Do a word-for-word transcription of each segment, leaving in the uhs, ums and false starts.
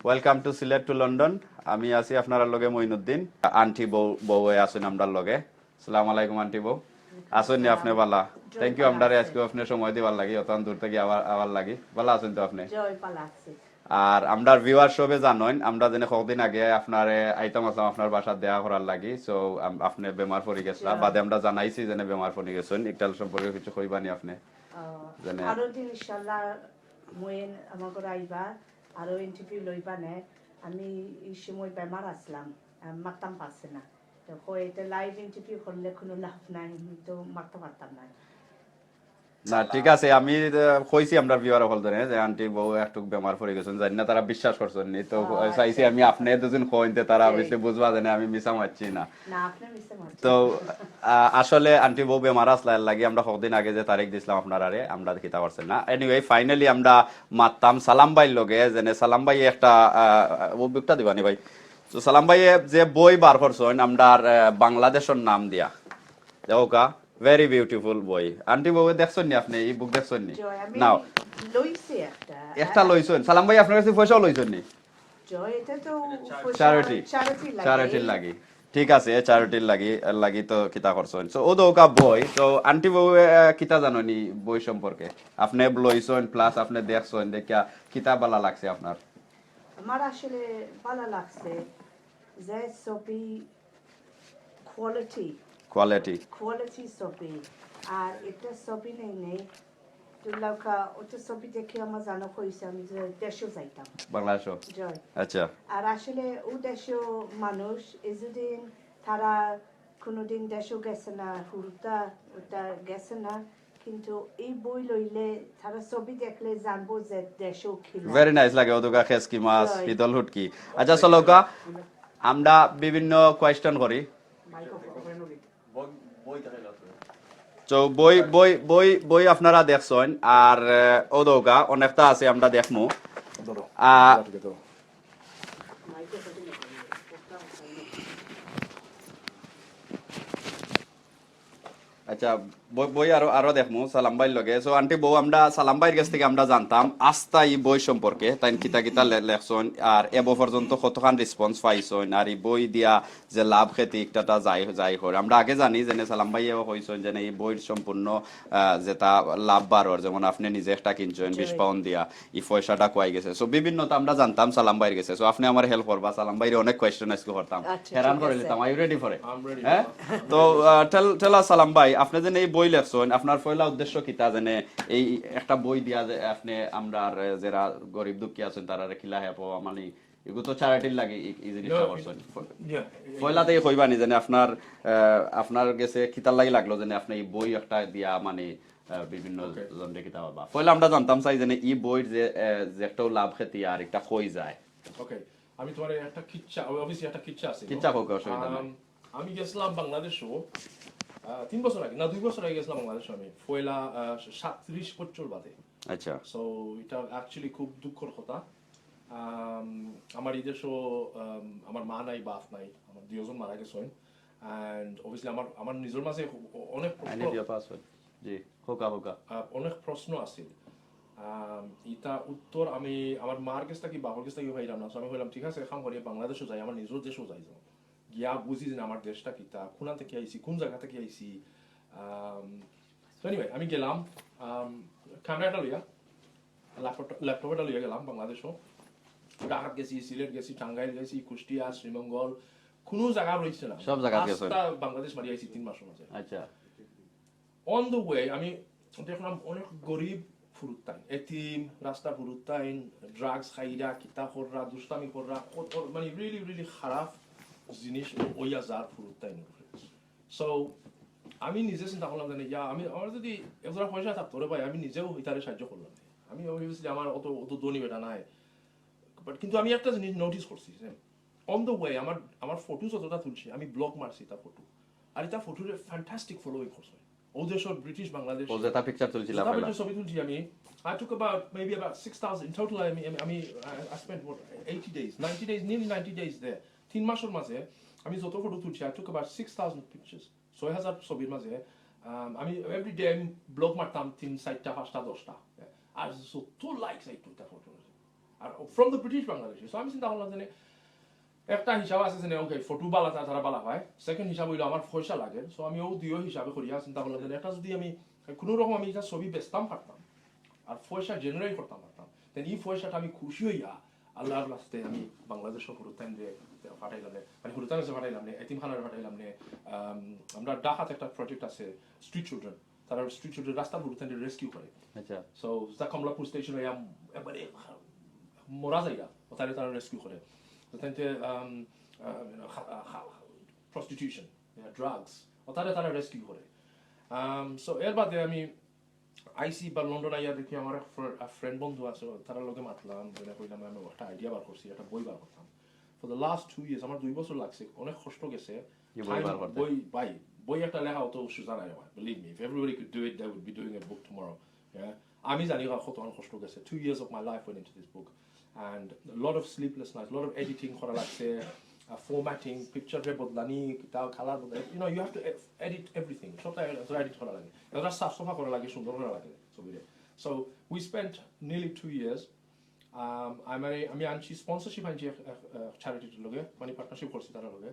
Welcome to Sylhet to London। আমি আছি আপনারার লগে মঈনুদ্দিন। আন্টি বউ, বউয়ে আছইন আমরার লগে। আসসালামু আলাইকুম আন্টি বউ। আছইন নি আপনে বালা? Thank you আমরারে আজকে আপনে সময় দিবার লাগি, অতখান দূর থাকি আবার, আবার লাগি। বালা আছইন তো আপনে? জি, বালা আছি। আর আমরার viewer সবে জানইন, আমরা যেনে কতদিন আগে আপনারে আইতাম আছলাম আপনার বাসাত দেখা করার লাগি। So, আম-, আপনে বেমার পড়ি গেছলা, জি। বাদে আমরা জানাইছি যেনে বেমার পড়ি গেছইন। ইকটার সম্পর্কে কিছু কইবা নি আপনে? আহ, যেনে আরো দিন ইনশাআল্লাহ মইন আমার ঘরে আইবা, আরো interview লইবা নে। আমি এই সময় বেমার আছলাম, আহ, মাততাম পারছি না। তো কই, এটা live interview করলে কোনো লাভ নাই, আমি তো মাততাম পারতাম না। না, ঠিক আছে, আমি, আহ, কইছি আমরার viewer অকলরে যে আন্টি বউ একটু বেমার পড়ি গেছইন, জানি না তারা বিশ্বাস করছইন নি। তো, আহ, চাইছি আচ্ছা। আমি আপনে দুজন কইন তে তারা জি। obviously বুঝবা যেনে আমি মিছা মাতছি না। না, আপনে মিছা মাতছেন তো, না। আহ, আসলে আন্টি বউ বেমার আছলা, এর লাগি আমরা কতদিন আগে যে তারিখ দিছলাম আপনারারে, আমরা কিতা পারছি না। Anyway, finally আমরা মাততাম সালাম ভাইর লগে, যেনে সালাম ভাই একটা, আহ, ও বুকটা দিবা নি ভাই। তো সালাম ভাই যে বই বার করছইন আমরার, আহ, বাংলাদেশর নাম দিয়া, দেখউক্কা, very beautiful বই। আন্টি বউ দেখছইন নি আপনে? ই বুক দেখছইন নি? জি, আমি নাও। লইছি একটা। একটা লইছইন। সালাম ভাই আপনার গেছে পয়সাও লইছইন নি? জি, এটা তো charity। Charity লাগি। Charity লাগি। ঠিক আছে, charity লাগি, এর লাগি তো কিতা করছইন। So, ও দেখউক্কা বই। তো আন্টি বউ, আহ, কিতা জানইন নি বই সম্পর্কে? আপনে লইছইন, plus আপনে দেখছইন, দেখিয়া কিতা বালা লাগছে আপনার? আমার আসলে বালা লাগছে যে ছবি quality। Quality। Quality ছবি। আর একটা ছবি নেই নেই, তো লাউকা, ওটা ছবি দেখে আমার জানা হইছে আমি যে দেশও যাইতাম। বাংলাদেশও? জি। আচ্ছা। আর আসলে ও দেশও মানুষ এতদিন তারা কোনোদিন দেশও গেছে না, হুরুতা ওটা গেছে না, কিন্তু এই বই লইলে তারা ছবি দেখলে জানবো যে দেশও কি লাগে। Very nice লাগে, ওদুকা খেসকি মাছ, জি। হিদল হুটকি। আচ্ছা, চলউক্কা, আমরা বিভিন্ন question করি। তো বই, বই, বই, বই আপনারা দেখছইন, আর, আহ, ও দেখউক্কা, অনেকটা আছে, আমরা দেখমু। ধরো। আহ, ধরো। আচ্ছা, বই, বই আরো, আরো দেখমু সালাম ভাইর লগে। So, আন্টি বউ, আমরা সালাম ভাইর গেছ থাকি আমরা জানতাম আস্তা ই বই সম্পর্কে, তাইন কিতা কিতা লে-, লেখছইন, আর এবো পর্যন্ত কতখান response পাইছইন, আর ই বই দিয়া যে লাভ ক্ষতি একটা তা যাই, যাই করে। আমরা আগে জানি যেনে সালাম ভাইয়েও কইছইন যেনে ই বইর সম্পূর্ণ, আহ, যেটা লাভ বারর, যেমন আপনে নিজে একটা কিনছইন জি। বিশ পাউন্ড দিয়া, ই পয়সাটা কই গেছে। So, বিভিন্ন তো আমরা জানতাম সালাম ভাইর গেছে। So, আপনে আমার help করবা, সালাম ভাইরে অনেক question আজকে করতাম। আচ্ছা, হেরান ঠিক করে আছে। লিতাম। Are you ready for it? I'm ready, হ্যাঁ? তো, আহ, tell, tell us সালাম ভাই, আপনে যেনে ই বই লেখছইন, আপনার পয়লা উদ্দেশ্য কিতা, যেনে এই একটা বই দিয়া যে আপনে আমরার, আহ, যেরা গরিব দুঃখী আছইন, তারারে কিলা help অইবো, মানে, এগু তো charity লাগি ই, ই জিনিসটা No, করছইন। Yeah, yeah. পয়লাতেই কইবা নি যেনে আপনার, আহ, আপনার গেছে কিতার লাগি লাগলো যেনে আপনে ই বই একটা দিয়া, মানে, আহ, বিভিন্ন Okay. জনরে কিতা পারবা। পয়লা আমরা জানতাম চাই যেনে ই বইর যে, আহ, যে একটাও লাভ ক্ষতি আর একটা কই যায়। Okay, আমি তুমারে একটা কিচ্ছা, obviously একটা কিচ্ছা আছে, কিচ্ছা no? কউক্কা, অসুবিধা নাই। আম, আমি গেছলাম বাংলাদেশও, আহ, তিন বছর আগে, না, দুই বছর আগে গেছলাম বাংলাদেশও আমি। পয়লা, আহ, সাতত্রিশ বছর বাদে। আচ্ছা। So, এটা actually খুব দুঃখর কথা। আম, আমার ই দেশও, আম, আমার মা নাই, বাপ নাই, আমার দুইজন মারা গেছইন। And obviously আমার, আমার নিজর মাঝে অ-, অনেক I need your password। জি, কউক্কা, কউক্কা। আহ, অনেক প্রশ্ন আছিল। আম, ইতা উত্তর আমি আমার মার গেছ থাকি, বাপর গেছ থাকি পাইলাম না। So আমি কইলাম, ঠিক আছে, এক কাম করি, বাংলাদেশও যাই, আমার নিজর দেশও যাই যাও। গিয়া বুঝি যে আমার দেশটা কিতা, কোন থাকি আইছি, কোন জাগা থাকি আইছি। আম, So anyway, আমি গেলাম, আম, camera এটা লইয়া, laptop, laptop এটা লইয়া গেলাম বাংলাদেশও। ঢাকাত গেছি, সিলেট গেছি, টাঙ্গাইল গেছি, কুষ্টিয়া, শ্রীমঙ্গল, কোনো জাগা রইছে না। সব জাগাত গেছো? আস্তা বাংলাদেশ মারি আইছি তিন মাসর মাঝে। আচ্ছা। On the way, আমি দেখলাম অনেক গরিব ফুরুত্তাইন, এতিম, রাস্তার ফুরুত্তাইন, drugs খাইরা, কিতা কররা, দুষ্টামি কররা, কত, মানে, really, really খারাপ জিনিস অইয়া যার ফুরুত্তাইন। So, আমি নিজে চিন্তা করলাম যে, ইয়া, আমি, আমার যদি একজোড়া পয়সা থাকতো রে ভাই, আমি নিজেও ইতারে সাহায্য করলাম। আমি obviously আমার অত, অত ধনী বেটা নাই। But কিন্তু আমি একটা জিনিস notice করছি যে, on the way, আমার, আমার photo যতটা তুলছি, আমি vlog মারছি তার photo। আর ইতা photo রে fantastic following করছে। ও দেশর ব্রিটিশ বাংলাদেশ। ও যেটা picture তুলছিল যেটা পয়লা। Picture ছবি তুলছি আমি, I took about, maybe about six thousand, in total আমি, আমি, আমি, I, I spent what, eighty days, ninety days, nearly ninety days there। তিন মাসর মাঝে আমি যত photo তুলছি, I took about six thousand pictures, ছয় হাজার ছবির মাঝে। আম, আমি every day আমি vlog মারতাম তিন, চাইরটা, পাঁচটা, দশটা। আর যত likes আইতো ইতা photo। আর from the British Bangladeshi। So আমি চিন্তা করলাম যে একটা হিসাব আছে যে ওকে ফটো বালা তা তারা বালা পায়, সেকেন্ড হিসাব হইলো আমার পয়সা লাগে। So আমি ও দুইও হিসাবে করিয়া চিন্তা করলাম যে একটা যদি আমি কোনো রকম আমি এটা ছবি বেচতাম পারতাম আর পয়সা জেনারেট করতাম পারতাম, then এই পয়সাটা আমি খুশি হইয়া আল্লাহর রাস্তায় আমি বাংলাদেশও হুরুতাইন রে পাঠাইলাম নে, মানে হুরুতাইন কাছে পাঠাইলাম নে, এতিমখানার পাঠাইলাম নে। আম, আমরা ঢাকাতে একটা প্রজেক্ট আছে স্ট্রিট চিলড্রেন, তারা স্ট্রিট চিলড্রেন রাস্তার হুরুতাইন রেস্কিউ করে। আচ্ছা। So the Kamalapur station area, একবারে মরা যাইরা, ওতারে তারা রেস্কিউ করে। তো তাইতে প্রস্টিটিউশন, ড্রাগস, ওতারে তারা রেস্কিউ করে। সো এর বাদে আমি আইসি বা লন্ডন আইয়া দেখি আমার এক ফ্রেন্ড বন্ধু আছে, তারার লগে মাতলাম, যেটা কইলাম আমি একটা আইডিয়া বার করছি, একটা বই বার করতাম। For the last two years আমার দুই বছর লাগছে, অনেক কষ্ট গেছে। এই বই বার করতে। বই ভাই, বই একটা লেখা অত সোজা নাই আমার, believe me, if everybody could do it, they would be doing a book tomorrow। আমি জানি কতক্ষণ কষ্ট গেছে। Two years of my life went into this book and a lot of sleepless nights, lot of editing করা লাগছে, formatting, picture রে বদলানি, কিতা কালার বদলানি, you know, you have to edit everything, সবটা এডিট করা লাগে, এগুলা সাফ সাফা করা লাগে, সুন্দর করা লাগে ছবিরে। So we spent nearly two years। আমি আমি আনছি স্পন্সরশিপ আনছি চ্যারিটির লগে, মানে পার্টনারশিপ করছি তারার লগে।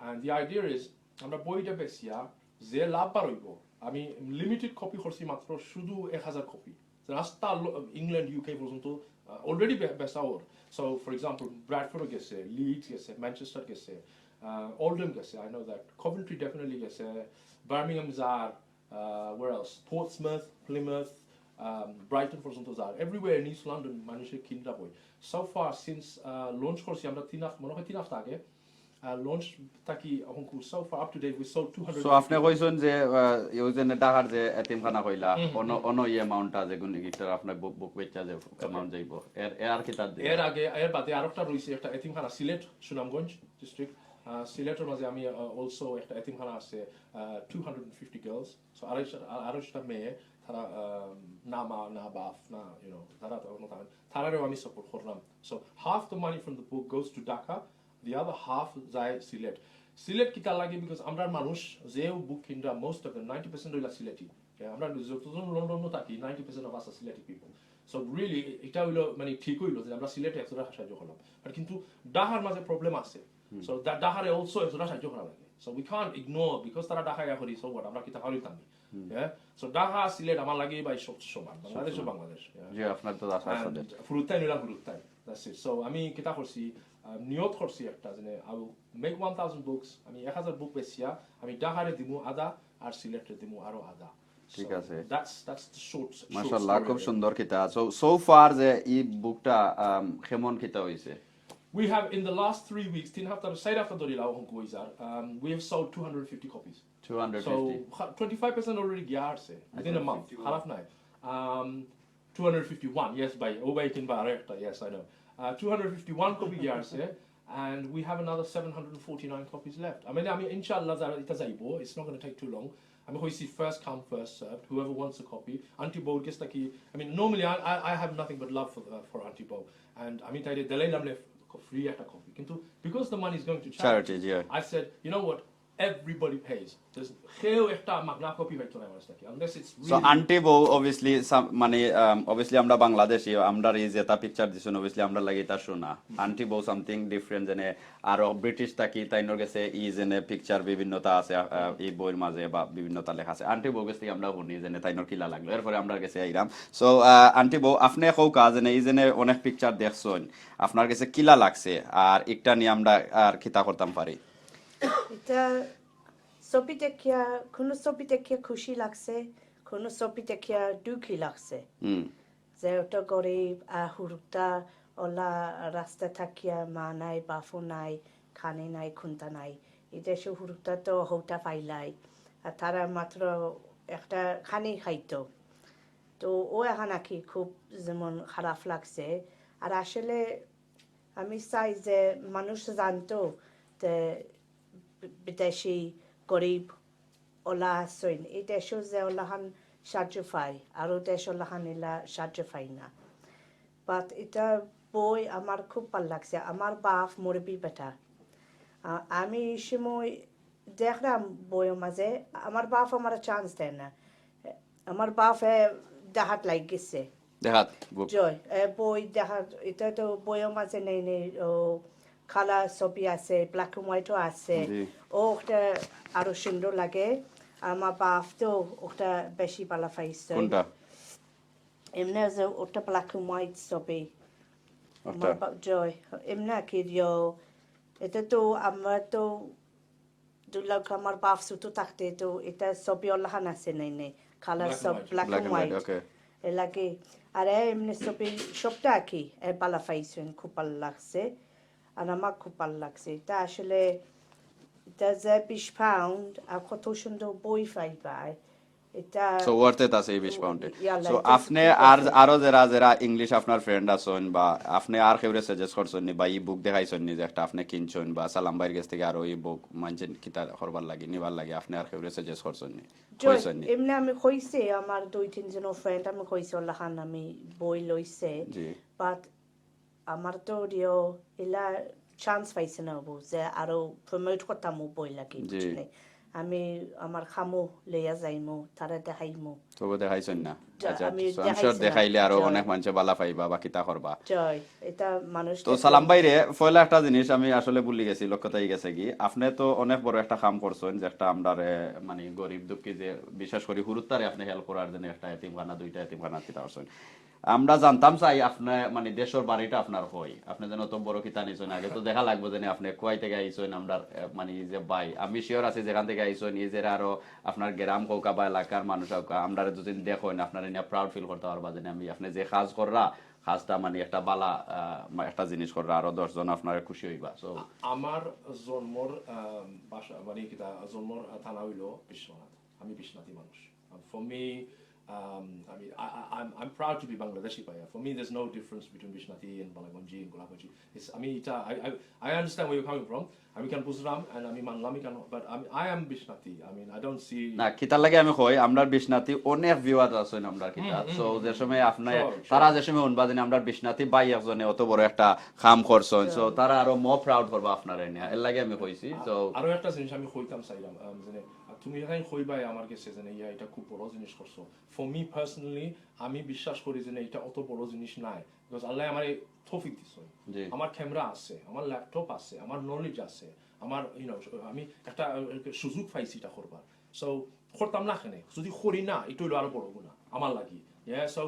And the idea is আমরা বইটা বেচিয়া যে লাভ বার হইব, আমি লিমিটেড কপি করছি মাত্র শুধু এক হাজার কপি। রাস্তা ইংল্যান্ড ইউকে পর্যন্ত অলরেডি বেচা ওর। So for example ব্র্যাডফোর্ডও গেছে, লিডস গেছে, ম্যানচেস্টার গেছে, অল্ডেন গেছে, I know that, Coventry definitely গেছে, বার্মিংহাম যার, where else, Portsmouth, Plymouth, Brighton পর্যন্ত যার, এভরিওয়্যার ইন ইস্ট লন্ডন মানুষের কিনরা বই। So far since লঞ্চ করছি আমরা তিন হাফ মনে হয় তিন হাফতা আগে, লঞ্চ থাকি এখন so far up to date we sold two hundred। So আপনি কইছেন যে আহ, ওই যে ঢাকার যে এতিমখানা কইলা, অন অন এই অ্যামাউন্টটা যে গুণ গিটার আপনার বুক বুক বেচা যে অ্যামাউন্ট যাইব, এর এর আর কিতা দিয়ে? এর আগে এর বাদে আরেকটা রইছে একটা এতিমখানা সিলেট সুনামগঞ্জ ডিস্ট্রিক্ট। সিলেটের মাঝে আমি অলসো একটা এতিমখানা আছে, two hundred fifty girls, so আড়াইশো আড়াইশোটা মেয়ে, তারা আহ, না মা না বাপ না, ইউ নো, তারা তো কোনো তারা তারারেও আমি সাপোর্ট করলাম। So half the money from the book goes to Dhaka, the other half যায় সিলেট। সিলেট কিতা লাগে? বিকজ আমরা মানুষ যে বুক কিনরা most of the ninety percent হইলা সিলেটি। আমরা যতজন লন্ডনও থাকি ninety percent of us Sylheti people. So really এটা হইলো মানে ঠিক হইলো যে আমরা সিলেটে একজোড়া সাহায্য করলাম, বাট কিন্তু ঢাকার মাঝে প্রবলেম আছে। সো ঢাকারে অলসো একজোড়া সাহায্য করা লাগে। So we can't ignore because তারা ঢাকা ইয়া করি, সো হোয়াট, আমরা কিতা পারি তামি। সো ঢাকা সিলেট আমার লাগে ভাই সব সমান, বাংলাদেশও বাংলাদেশ। জি, আপনার তো আশা আছে। ফুরুত্তাই নিলাম ফুরুত্তাই। That's it. So আমি কিতা করছি, আহ, নিয়ত করছি একটা যে I will make one thousand books, আমি এক হাজার বুক বেচিয়া আমি ঢাকারে দিমু আধা আর সিলেটরে দিমু আরো আধা। ঠিক So আছে। That's that's the short. মাশাআল্লাহ, খুব সুন্দর কিতা। So so far যে এই বুকটা আম, কেমন কিতা হইছে? We have in the last three weeks, তিন হাপ্তা, চাইর হাপ্তা ধরি লাও হংকু howitzer, um, we have sold two hundred fifty copies. Two hundred So fifty. twenty-five percent already গিয়া আছে within a month. খারাপ নাই। Um, two hundred fifty-one, yes, ভাই। ও ভাই কিনবা আরো একটা, yes, I know. Uh, two hundred fifty-one copy গিয়া আছে, and we have another seven hundred forty-nine copies left. I mean, আমি ইনশাআল্লাহ যারা এটা যাইবো, it's not going to take too long. আমি কইছি first come first served, whoever wants a copy. Aunty বউর গেছ থাকি, I mean, normally I, I, I have nothing but love for, uh, for aunty বউ, and আমি তাইরে দিলাইলাম ফ্রি একটা কপি, কিন্তু because the money is going to charity, Charity, yeah. I said, you know what, everybody pays. There's কেউ একটা মাগনা কপি পাইতো না আমার কাছ থাকি, unless it's So really aunty বউ অবভিয়াসলি মানে অবভিয়াসলি আমরা বাংলাদেশি, আমরা এই যেটা পিকচার দিছইন অবভিয়াসলি আমরা লাগে এটা শোনা। আন্টি বউ সামথিং ডিফারেন্ট, যেনে আরো ব্রিটিশ থাকি তাইনর গেছে ই যেনে পিকচার বিভিন্নতা আছে আহ, এই বইর মাঝে বা বিভিন্নতা লেখা আছে। আন্টি বউ গেছ থাকি আমরা শুনি যেনে তাইনর কিলা লাগলো, এরপরে আমরা গেছে আইরাম। সো আন্টি বউ আপনি কউক্কা যেনে এই যেনে অনেক পিকচার দেখছইন, আপনার গেছে কিলা লাগছে আর একটা নিয়ে আমরা আর কিতা করতাম পারি? এটা ছবি দেখিয়া, কোনো ছবি দেখিয়া খুশি লাগছে, কোনো ছবি দেখিয়া দুঃখী লাগছে। হুম। যে অত গরিব আর হুরুতা অলা রাস্তা থাকিয়া মা নাই, বাপও নাই, খানি নাই, খুন্তা নাই। এই দেশে হুরুতা তো হৌটা পাইলাই, আর তারা মাত্র একটা খানি খাইতো। তো ও এখন আর কি খুব যেমন খারাপ লাগছে। আর আসলে আমি চাই যে মানুষ জানতো যে বিদেশি গরিব অলা আছইন, এই দেশও যে অলাখান সাহায্য পায়, আরও দেশ অলাখান ইলা সাহায্য পায় না। বাট এটা বই আমার খুব ভালা লাগছে। আমার বাপ মুরব্বি বেটা। আ-, আমি এই সময় দেখলাম বইর মাঝে, আমার বাপ আমার চান্স দেয় না। আমার বাপে ডাহাত লাগি গেছে। দেখাত বুক। জয়, এ, বই দেখা, ইতা তো বইর মাঝে নেই নেই, ও, কালার ছবি আছে, black and white ও আছে। জি। ও, ওটা আরো সুন্দর লাগে। আমার বাফ তো ওটা বেশি ভালা পাইছে। কোনটা? এমনে যে ওটা black and white ছবি। ওটা? আমার বা-, জয়, এমনে কি দিও, এটা তো আমরা তো দুলাখ আমার বাফ ছোট থাকতে তো এটা ছবি অলাখান আছে নেই নেই, কালার Black and সব white। black Black and and white, white। okay। এর লাগে, আর এ এমনি ছবি সবটা আঁকি, এ ভালা পাইছেন, খুব ভালা লাগছে। আর আমার খুব ভালা লাগছে। এটা আসলে, এটা যে বিশ পাউন্ড আর কত সুন্দর বই পাইবা, এটা So worth it আছে এই বিশ পাউন্ডে। Yeah, So like, আপনি just আর worth it। আরো যারা যারা ইংলিশ আপনার ফ্রেন্ড আছেন বা আপনি আর কেউরে সাজেস্ট করছেন নি বা ই বুক দেখাইছেন নি যে একটা আপনি কিনছেন বা সালাম ভাইর গেছ থাকি আরো ই বুক মানছেন কিতা করবার লাগি, নিবার লাগি, আপনি আর কেউরে সাজেস্ট করছেন নি? জয়, কইছেন নি? এমনি আমি কইছি আমার দুই তিনজন ফ্রেন্ড, আমি কইছি অলাখান আমি বই লইছে, জি। বাট আমার তো রিও এলা চান্স পাইছে না হবো যে আরো প্রমোট করতাম ও বই লাগি, জি। বুঝলে? আমি আমার কামও লইয়া যাইমু, তারা দেখাইমু। তবু দেখাইছেন না? যা, আচ্ছা, আমি so I'm sure দেখাইছি না। দেখাইলে আরো জয়। অনেক মানুষে বালা পাইবা বা কিতা করবা। জয়, এটা মানুষ তো দেখলে সালাম ভাইরে, পয়লা একটা জিনিস আমি আসলে ভুলি গেছি, লক্ষ্যত আই গেছে কি, আপনি তো অনেক বড় একটা কাম করছেন, যে একটা আমরারে, মানে, গরিব দুঃখী যে, বিশেষ করি হুরুত্তারে আপনি হেল্প করার জন্য একটা এতিমখানা, দুইটা এতিমখানা কিতা করছেন। আমরা জানতাম চাই আপনি, মানে, দেশর বাড়িটা আপনার কই, আপনি যেন অত বড় কিতা নিছেন, আগে তো দেখা লাগবো যেন আপনি কুয়াই থেকে আইছেন, আমরা, এ, মানে, এই যে ভাই, আমি শিওর আছি যেখান থেকে আইছেন, এই যে আরো আপনার গ্রাম হোক বা এলাকার মানুষ হোক, আমরা দুদিন দেখইন, আপনারা নিয়ে প্রাউড ফিল করতে পারবা যেন আমি আপনি যে কাজ কররা, কাজটা মানে একটা বালা, আহ, মা-, একটা জিনিস কররা, আরো দশ জন আপনারা খুশি হইবা। So, আমার জন্মর আহ, ভাষা, মানে কিতা, জন্মর থানা হইল বিশ্বনাথ। আমি বিশ্বনাথী মানুষ। For me, um, I mean, I, I, I'm, I'm proud to be Bangladeshi, ভাইয়া। For me, there's no difference between Bishnati and Balaganji and Golaganji. It's, I mean, এটা, I, I, I understand where you're coming from. আমি কেন বুঝলাম, and আমি মানলাম, কেন, but আমি, I am Bishnati. I mean, I don't see. না, কিতার লাগে আমি কই, আমরার বিশ্বনাথী অনেক ভিউয়ার আছেন আমরার কিতা। হুম, হুম, So, হুম, যে হুম। সময় আপনার, Sure, sure. তারা যে সময় হুনবা যেন আমরার বিশ্বনাথী ভাই একজনে অত বড় একটা কাম করছেন, so, তারা আরো more proud করবা আপনারে নিয়া। এর লাগে আমি কইছি। So, আরো একটা জিনিস আমি কইতাম চাইলাম, আম, যেন, আ, তুমি যেখানে কইবাই আমার গেছে যেন, ইয়া, এটা খুব বড় জিনিস করছো। For me personally, আমি বিশ্বাস করি যে না, এটা অত বড় জিনিস নাই, because আল্লাহ আমার এই তৌফিক দিছে। জি। আমার ক্যামেরা আছে, আমার ল্যাপটপ আছে, আমার নলেজ আছে, আমার, you know, আমি একটা, আহ, সুযোগ পাইছি এটা করবার। So, করতাম না কেনে? যদি করি না, এটা হইলো আরো বড় গুণা আমার লাগি। Yeah, so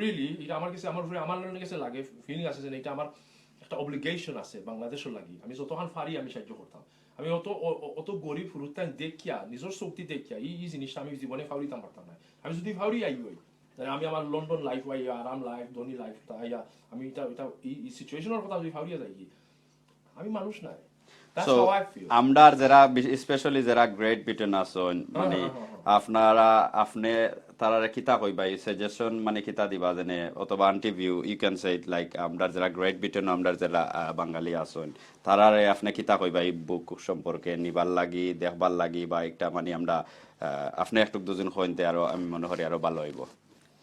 really, এটা আমার কাছে, আমার উপরে, আমার কাছে লাগে, ফিলিং আছে যে এটা আমার একটা অব্লিগেশন আছে বাংলাদেশের লাগি। আমি যতখান পারি আমি সাহায্য করতাম। আমি অত, অ-, অ-, অত গরিব হুরুত্তাইন দেখিয়া, নিজের শক্তি দেখিয়া, এই, এই জিনিসটা আমি জীবনে ফাউরিতাম পারতাম না। আমি যদি ফাউরি আই হই, তাহলে আমি আমার লন্ডন লাইফ আইয়া, আরাম লাইফ, ধনী লাইফ, তা আইয়া, আমি এটা, এটা, এই, এই সিচুয়েশনের কথা যদি ফাউরিয়া যাই কি, আমি মানুষ নাই। That's So, how I feel. আমরার যারা, স্পেশালি যারা গ্রেট ব্রিটেন আছেন, মানে, হ্যাঁ, হ্যাঁ, হ্যাঁ। আপনারা, আপনি তারারে কিতা কইবা, এই সাজেশন মানে কিতা দিবা, যেন, অথবা aunty view, you can say it, like, আমরার যারা গ্রেট ব্রিটেন, আমরার যারা, আহ, বাঙালি আছেন, তারারে আপনি কিতা কইবা এই বুক সম্পর্কে, নিবার লাগি, দেখবার লাগি, বা একটা, মানে, আমরা, আহ, আপনি একটু দুজন কইনতে আরো, আমি মনে করি আরো ভালো হইব।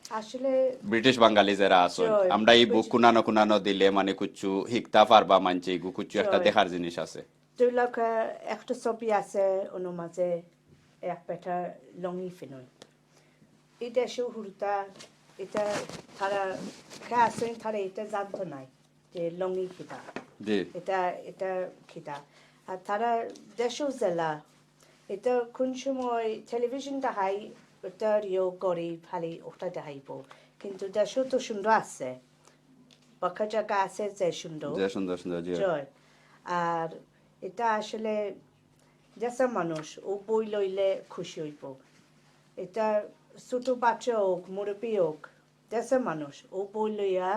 আসলে ব্রিটিশ বাঙালি যারা আছেন, জয়, আমরা এই বুক বুঝি। কুনানো কুনানো দিলে, মানে, কুচ্ছু হিকতা পারবা মানছে, এগু কুচ্ছু একটা জয়। দেখার জিনিস আছে। দুই লাখ, আহ, একটা ছবি আছে, ওর মাঝে এক বেটা লঙ্গি ফিনুন। এই দেশে হুরুতা, এটা তারা কে আছেন, তারা এটা জানতো নাই যে লঙ্গি কিতা। জি। এটা, এটা কিতা। আর তারা দেশেও জেলা, এটা কোন সময় টেলিভিশন দেখাই, এটা রিও গরিব, খালি ওটা দেখাইব। কিন্তু দেশেও তো সুন্দর আছে, বাক্কা জাগা আছে যে সুন্দর। যে সুন্দর সুন্দর, জি। জয়। আর এটা আসলে দেশের মানুষ, ও বই লইলে খুশি হইব। এটা ছোট বাচ্চা হোক, মুরব্বী হোক, দেশের মানুষ, ও বই লইয়া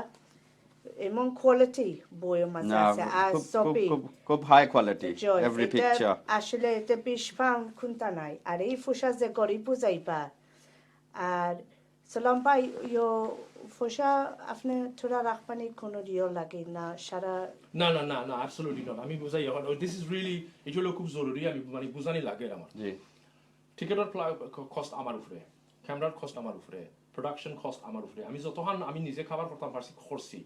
এমন কোয়ালিটি বইর মাঝে না, আছে। আর খুব, খুব, ছবি, খুব, খুব হাই কোয়ালিটি, জয়, এভরি এটা পিকচার। আসলে এটা বিশ পাউন্ড কোনটা নাই। আর এই পয়সা যে গরিব বুঝাইবা। আর সালাম ভাই, ইয়ো, পয়সা আপনি থোড়া রাখবানি কোনো রিও লাগে না, সারা না, না, না, না, absolutely not. আমি বুঝাই এখন, this is really, এটা হলো খুব জরুরি, আমি মানে বুঝানি লাগে আমার। জি। টিকেটর কস্ট আমার উপরে, ক্যামেরার কস্ট আমার উপরে, প্রোডাকশন কস্ট আমার উপরে। আমি যতক্ষণ আমি নিজে খাবার করতাম পারছি, করছি।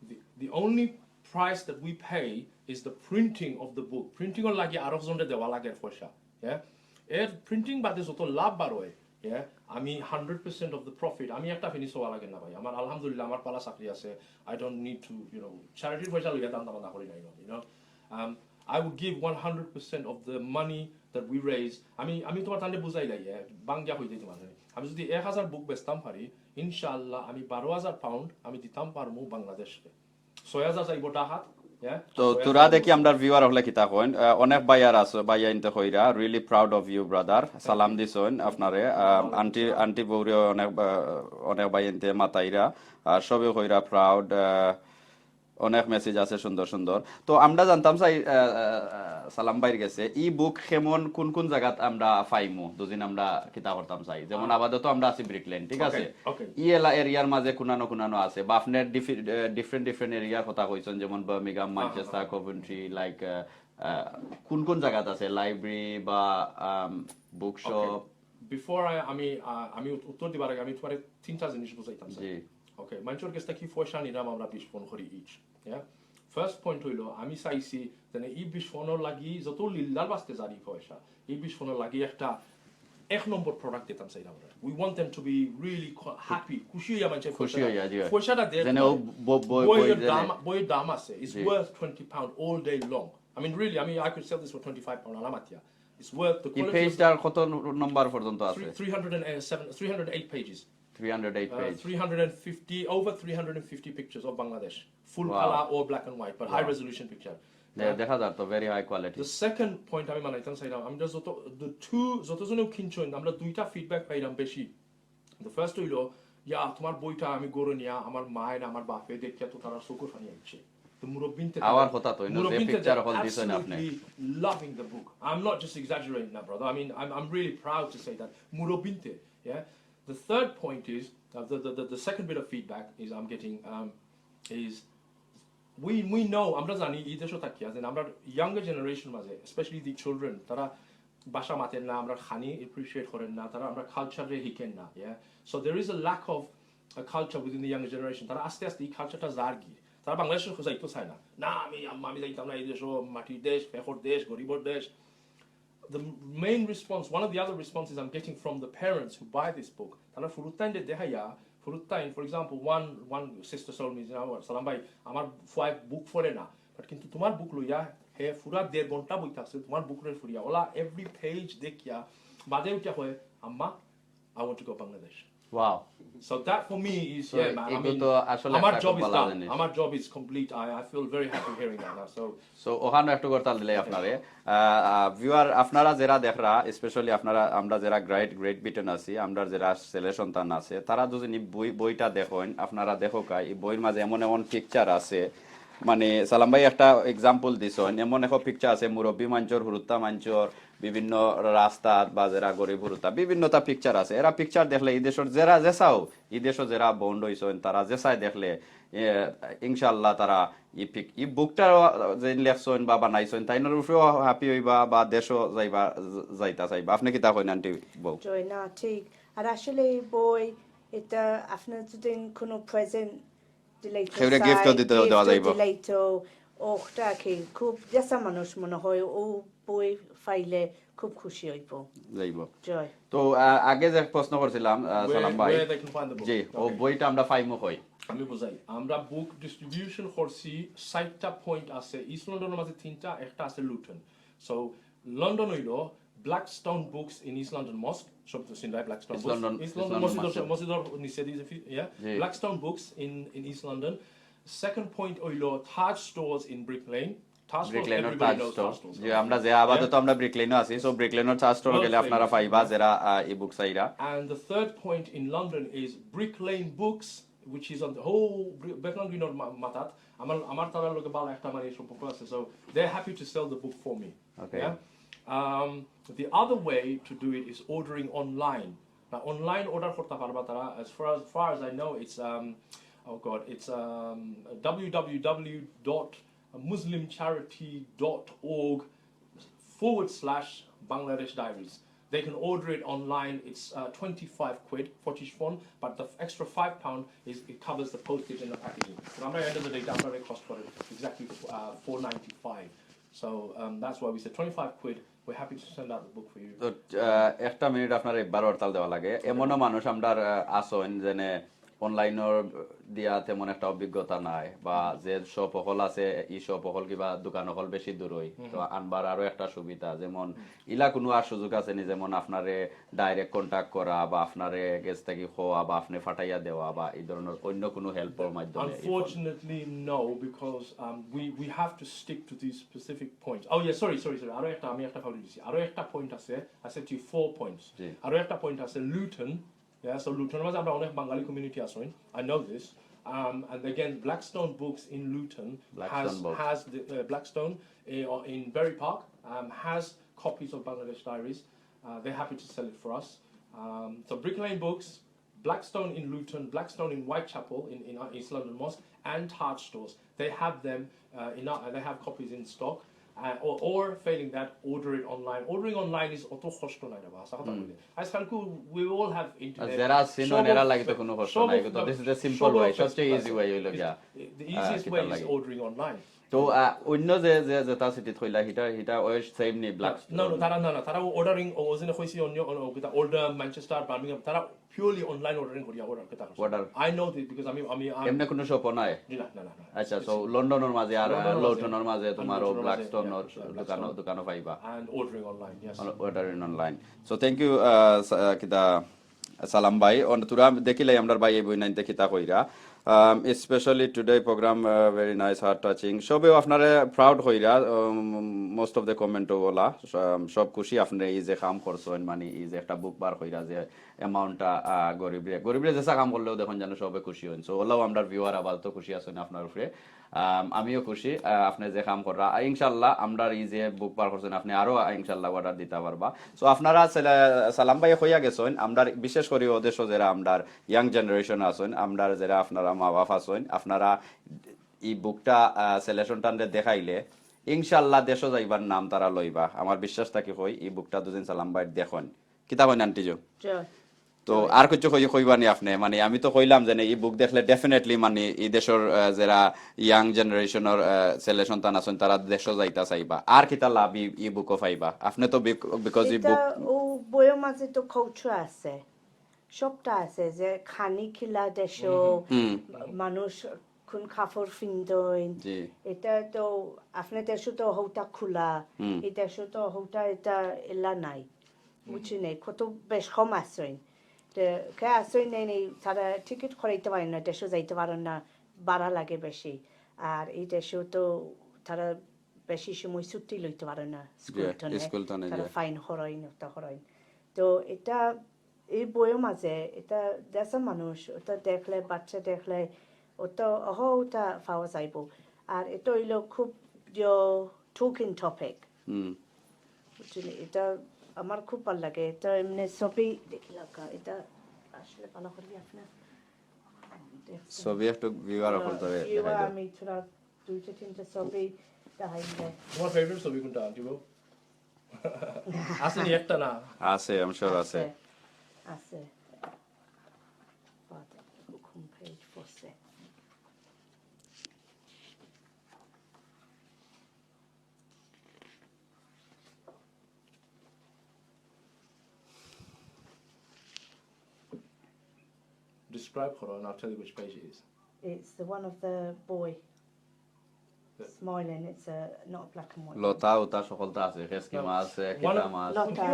The, the only price that we pay is the printing of the book. প্রিন্টিংর লাগি আরো জনরে দেওয়া লাগে পয়সা। Yeah? এর প্রিন্টিং বাদে যত লাভ বার হয়, Yeah, আমি hundred percent of the profit, আমি একটা ফিনিশ হওয়া লাগে না ভাই। আমার আলহামদুলিল্লাহ আমার পালা চাকরি আছে। I don't need to, you know, charity পয়সা লইয়া দান দামান্দা করি নাই আমি, you know. Um, I would give one hundred percent of the money that we raise. আমি আমি তোমার তাহলে বুঝাই লাই, বাংলা হয়ে যাই তোমার। আমি যদি এক হাজার বুক বেচতাম পারি, ইনশাআল্লাহ আমি বারো হাজার পাউন্ড আমি দিতাম পারমু বাংলাদেশকে। ছয় হাজার যাইব ডাহাত। তো তোরা দেখি আমরার ভিউয়ার হকলে কিতা কইন। আহ, অনেক ভাইয়ার আছে, ভাইয়াইন্তে কইরা, really proud of you brother। সালাম দিছইন আপনারে। আহ, আন্টি আন্টি বৌরে অনেক আহ, অনেক ভাইয়াইন্তে মাতাইরা, আর সবে কইরা প্রাউড। অনেক মেসেজ আছে সুন্দর সুন্দর। তো আমরা জানতাম চাই, আহ, আহ, আহ, সালাম ভাইর গেছে, ই বুক কেমন, কোন কোন জাগাত আমরা পাইমু, দুদিন আমরা কিতা করতাম চাই। যেমন আপাতত আমরা আছি ব্রিকলেন, ঠিক আছে? Okay. ই এলা এরিয়ার মাঝে কুনানো কুনানো আছে, বা আপনি ডিফারেন্ট ডিফারেন্ট এরিয়ার কথা কইছেন, যেমন বার্মিংহাম, ম্যানচেস্টার, কভেন্ট্রি, লাইক কোন কোন জাগাত আছে, লাইব্রেরি বা বুক শপ? বিফোর আমি আহ, আমি উত- উত্তর দিবার আগে আমি তোমার তিনটা জিনিস বুঝাইতাম চাই। জি। ওকে, মানুষের কাছ থেকে পয়সা নিলাম আমরা বিশ পন করি ইচ। ফার্স্ট পয়েন্ট হইলো, আমি চাইছি যেন এই বিশ পনর লাগি যত লিল্লার বাস্তে জারি পয়সা, এই বিশ পনর লাগি একটা এক নম্বর প্রোডাক্ট দিতাম চাই আমরা। We want them to be really happy, খুশি হইয়া মানুষের খুশি হইয়া, জি, হয়। পয়সাটা দেয় যেন ও ব- বই- বইয়ের বই যেন- দাম, বইয়ের দাম আছে, it's জি। Worth twenty pound all day long. I mean, really, I mean, I could sell this for twenty-five pound আলামাতিয়া। It's worth the E quality of পেজটার কত নম্বর পর্যন্ত আছে? Three hundred and seven, three hundred eight pages. Three hundred eight Uh, page. three hundred and fifty, over three hundred and fifty pictures of Bangladesh. Full Wow. Color or black and white, but high Wow. Resolution picture. দে- দেখা যার তো, very high quality. The second point আমি বানাইতাম চাইলাম, আমরা যত, the two, যতজনেও কিনছেন, আমরা দুইটা ফিডব্যাক পাইলাম বেশি। The first হইলো, ইয়া, তোমার বইটা আমি গরু নিয়া আমার মায় না আমার বাপে দেখিয়া তো তারা চকুর পানি আইছে। তো মুরব্বিনতে আওয়ার কথা তো, you know, যে মুরব্বিনতে পিকচার হল দিছইন আপনি। Absolutely loving the book. I'm not just exaggerating that, brother. I mean, I'm, I'm really proud to say that. মুরব্বিনতে, yeah. The third point is, uh, the, the, the, the second bit of feedback is I'm getting, um, is we, we know, আমরা জানি এই দেশও থাকিয়া যে আমরা younger generation মাঝে, especially the children, তারা ভাষা মাতেন না, আমরা খানি অ্যাপ্রিশিয়েট করেন না, তারা আমরা কালচারে শিখেন না। Yeah, so there is a lack of a culture within the younger generation. তারা আস্তে আস্তে এই কালচারটা যার গিয়ে, তারা বাংলাদেশে যাইতে চায় না। না, আমি আম্মা, আমি যাইতাম না, এই দেশও মাটির দেশ, ফেকর দেশ, গরিবর দেশ। The main response, one of the other responses I'm getting from the parents who buy this book, তারা ফুরুত্তাইন যে দেখাইয়া, ফুরুত্তাইন, for example, one, one sister told me, you know, সালাম ভাই, আমার ওয়াইফ বুক পড়ে না, বাট কিন্তু তোমার বুক লইয়া হে পুরা দেড় ঘন্টা বই থাকছে, তোমার বুক রে ফুরিয়া, ওলা every page দেখিয়া, বাদে উঠে কয়, আম্মা, I want to go Bangladesh. Wow. So that for me is, So, yeah, man, I এগুলো mean, তো আসলে আমার একটা জব খুব ইজ ভালো ডান, জিনিস। আমার job is complete. I, I feel very happy hearing that now. So so ওখানে একটু করতাল দিলে আপনারে। ভিউয়ার, আপনারা যেরা দেখরা, স্পেশালি আপনারা, আমরা যেরা গ্রেট গ্রেট ব্রিটেন আছি, আমরা যেরা ছেলে সন্তান আছে, তারা যদি নি বই, বইটা দেখইন, আপনারা দেখো কাই, এই বইর মাঝে এমন এমন পিকচার আছে, মানে সালাম ভাই একটা এক্সাম্পল দিছইন, এমন এক পিকচার আছে মুরব্বী মানষর, হুরুত্তা মানষর, বিভিন্ন রাস্তাত বা যেরা গরিব হুরুত্তা, বিভিন্নতা পিকচার আছে। এরা পিকচার দেখলে এই দেশর যেরা যেসাও, এই দেশো যেরা বন্ড হইছইন, তারা যেসাই দেখলে এ, ইনশাআল্লাহ তারা ই পিক, ই বুকটা যে লেখছইন বা বানাইছইন, তাইনর উপরেও হ্যাপি হইবা বা দেশও যাইবা, যাইতা চাইবা। আপনি কিতা কইন আন্টি বউ? জয় না, ঠিক। আর আসলে এই বই, এটা আপনার যদি কোনো প্রেজেন্ট দিলে তো কেউরে চাই, গিফটও দিতে দেওয়া গিফটও যাইব। দিলে তো, ওটা কি খুব দেশা মানুষ মনে হয়, ও বই পাইলে খুব খুশি হইব। যাইব। জয়। তো আহ, আগে যে প্রশ্ন করছিলাম আহ, Where- সালাম ভাই, where they can find the book. জি, ও Okay. বইটা আমরা পাইমু কই? আমি বুঝাই, আমরা বুক ডিস্ট্রিবিউশন করছি চারটা পয়েন্ট আছে ইস্ট লন্ডনের মাঝে, তিনটা, একটা আছে লুটন। সো লন্ডন হইল Blackstone Books in East London Mosque, সব তো চিনরাই Blackstone East Books, London- East East London London মসজিদর Mosque। মসজিদর নিচে দিয়েছে, yeah, জি। Blackstone Books in in East London. Second point হইল Taj Stores in Brick Lane. Taj Stores, brick লেনর everybody তাজ knows স্টোর। Taj Stores. যে আমরা যে আপাতত আমরা ব্রিক লেনও আছি, সো ব্রিক লেনর তাজ স্টোর World গেলে আপনারা famous, পাইবা yeah. যেরা আহ, ই বুক চাইরা। And the third point in London is Brick Lane Books, which is on the whole Bethnal Green মাথাত। আমার আমার তারার লগে ভালো একটা মানে সম্পর্ক আছে, so they're happy to sell the book for me. Okay. Yeah. Um, the other way to do it is ordering online. Now, online order করতে পারবা তারা, as far as far as I know, it's um, oh god, it's um, www.muslimcharity.org forward slash Bangladesh Diaries. They can order it online. It's uh, twenty-five quid for each phone, but the extra five pound is it covers the postage and the packaging. So আমরা end of the day, আমরা cost for it exactly uh, four ninety-five. So um, that's why we said twenty-five quid. We're happy to send out the book for you. তো আহ, একটা মিনিট আপনার একবার হরতাল দেওয়া লাগে। এমনও মানুষ আমরার আহ, আছইন যেনে অনলাইনর দিয়া তেমন একটা অভিজ্ঞতা নাই, বা যে শপ অকল আছে, ই শপ অকল কিবা দোকান অকল বেশি দূরই, তো আনবার আরো একটা সুবিধা। যেমন ইলা কোনো আর সুযোগ আছে নি, যেমন আপনারে ডাইরেক্ট কন্টাক্ট করা বা আপনারে গেছ থাকি কওয়া বা আপনে ফাটাইয়া দেওয়া বা এই ধরনের অন্য কোনো হেল্পর মাধ্যমে? Unfortunately, no, because um, we, we have to stick to these specific points. Oh, yeah, sorry, sorry, sorry. আরো একটা, আমি একটা ফাউল দিছি। আরো একটা পয়েন্ট আছে। I said to you four points. জি। আরো একটা পয়েন্ট আছে, Luton. Yeah, so Luton মাঝে আমরা অনেক বাঙালি কমিউনিটি আছইন. I know this. Um, and again, Blackstone Books in Luton Blackstone has Books. has the uh, Blackstone uh, in Bury Park um, has copies of Bangladesh Diaries. Uh, they're happy to sell it for us. Um, so Brick Lane Books, Blackstone in Luton, Blackstone in Whitechapel in, in uh, East London Mosque, and Taj Stores. They have them. Uh, in, uh, they have copies in stock. Uh, or, or failing that, order it online. Ordering online is অত কষ্ট নাই রে বা, হাছা কথা কইলে। আজকাল কু, we all have আর internet. যারা চিনইন এরার লাগি তো কোনো কষ্ট নাই, তো this is the simple way, সবচেয়ে ইজি ওয়ে হইল গিয়া। The easiest way is ordering online. তো আহ, অন্য যে যে যেটা সিটিত কইলা, হিটা হিটা ওই সেম নি ব্ল্যাক না না তারা না না তারা অর্ডারিং ও ওজনে কইছি অন্য অন্য কিতা ওল্ডহাম, ম্যানচেস্টার, বার্মিংহাম, তারা পিওরলি অনলাইন অর্ডারিং করিয়া অর্ডার কিতা Order. I know this because আমি আমি আমি এমনি কোনো শপও নাই? জি না না না না। আচ্ছা, তো লন্ডনর মাঝে আর লন্ডনর মাঝে। লুটনর মাঝে তোমার লন্ডনর মাঝে, ব্ল্যাকস্টোনর yeah, দোকানো Blackstone. দোকানো পাইবা। And ordering online, yes. Ordering online. So thank you, uh, কিতা সালাম ভাই। অন তোরা দেখিলাই আমরার ভাই এই বইনাইনতে কিতা কইরা। Um, especially today program, uh, very nice, heart touching. সবেও আপনারে প্রাউড কইরা, um, most of the comment OLA, um, সব খুশি আপনি এই যে কাম করছেন, মানে এই যে একটা বুক বার কইরা যে অ্যামাউন্টটা গরিবরে গরিবরে যেসা কাম করলেও দেখুন যেন সবে খুশি হইন। সো ওলাও আমরার ভিউয়ার আবার তো খুশি আছেন আপনার উপরে। Um, আমিও খুশি, uh, আপনি যে কাম কররা। ইনশাল্লাহ আমরার এই যে বুক বার করছেন আপনি আরো ইনশাল্লাহ অর্ডার দিতে পারবা। সো আপনারা সালা- সালাম ভাই কইয়া গেছেন, আমরার বিশেষ করে ও দেশো যারা আমরার ইয়াং জেনারেশন আছেন, আমরার যারা আপনারা মা বাপ আছেন, আপনারা এই বুকটা সিলেকশনটা দেখাইলে ইনশাল্লাহ দেশো যাইবার নাম তারা লইবা। আমার বিশ্বাস থাকি কই এই বুকটা দুদিন সালাম ভাই দেখুন। কিতা কইন আন্টিজু? জয়। তো আর কিছু কই কইবা নি আপনি? মানে আমি তো কইলাম যে এই বুক দেখলে ডেফিনেটলি মানে এই দেশর আহ, যারা ইয়াং জেনারেশনর ছেলে সন্তান আছেন তারা দেশো যাইতা চাইবা। আর কিতা লাভ ই বুকও পাইবা? আপনি তো বিকজ ই এটা বুক ও বইর মাঝে তো কালচার আছে, সবটা আছে যে খানি কিলা দেশো মানুষ কোন কাপড় পিন্দইন। জি। এটা তো আপনার দেশো তো হৌতা খোলা, এই দেশো তো হৌতা এটা এলা নাই, বুঝছি নাই, কত বেশ কম আছইন। তো কে আছইন নাই নেই, তারা টিকিট করাইতে পারেন না, দেশো যাইতে পারেন না, ভাড়া লাগে বেশি। আর এই দেশো তো তারা বেশি সময় ছুটি লইতে পারেন না স্কুল Yeah, থনে, স্কুল থনে, তারা yeah. ফাইন হরাইন, ওটা হরাইন। তো এটা এই বইর মাঝে এটা দেশর মানুষ ওটা দেখলে, বাচ্চা দেখলে ওটা অহ ওটা পাওয়া যাইব। আর এটা হইল খুব টকিং টপিক, হুম। বুঝলি? এটা আমার খুব ভালো লাগে। এটা এমনি ছবি দেখিলাকা, এটা আসলে ভালো করি আপনার ছবি একটু ভিউয়ার অকল তবে ইয়ে, দেখাই দাও। আমি থোড়া দুইটা তিনটা ছবি দেখাই দিলে। তোমার ফেভারিট ছবি কোনটা, আন্টি বউ? আছে নি একটা না? আছে, I'm sure আছে। আছে। বাদ, কোন পেজ পড়ছে? Describe করো and I'll tell you which page it is. It's the one of the boy smiling. It's a, not a black and white. লতা উতা সকলতা আছে, খেসকি মাছ আছে, One কিতা of- মাছ। লতা।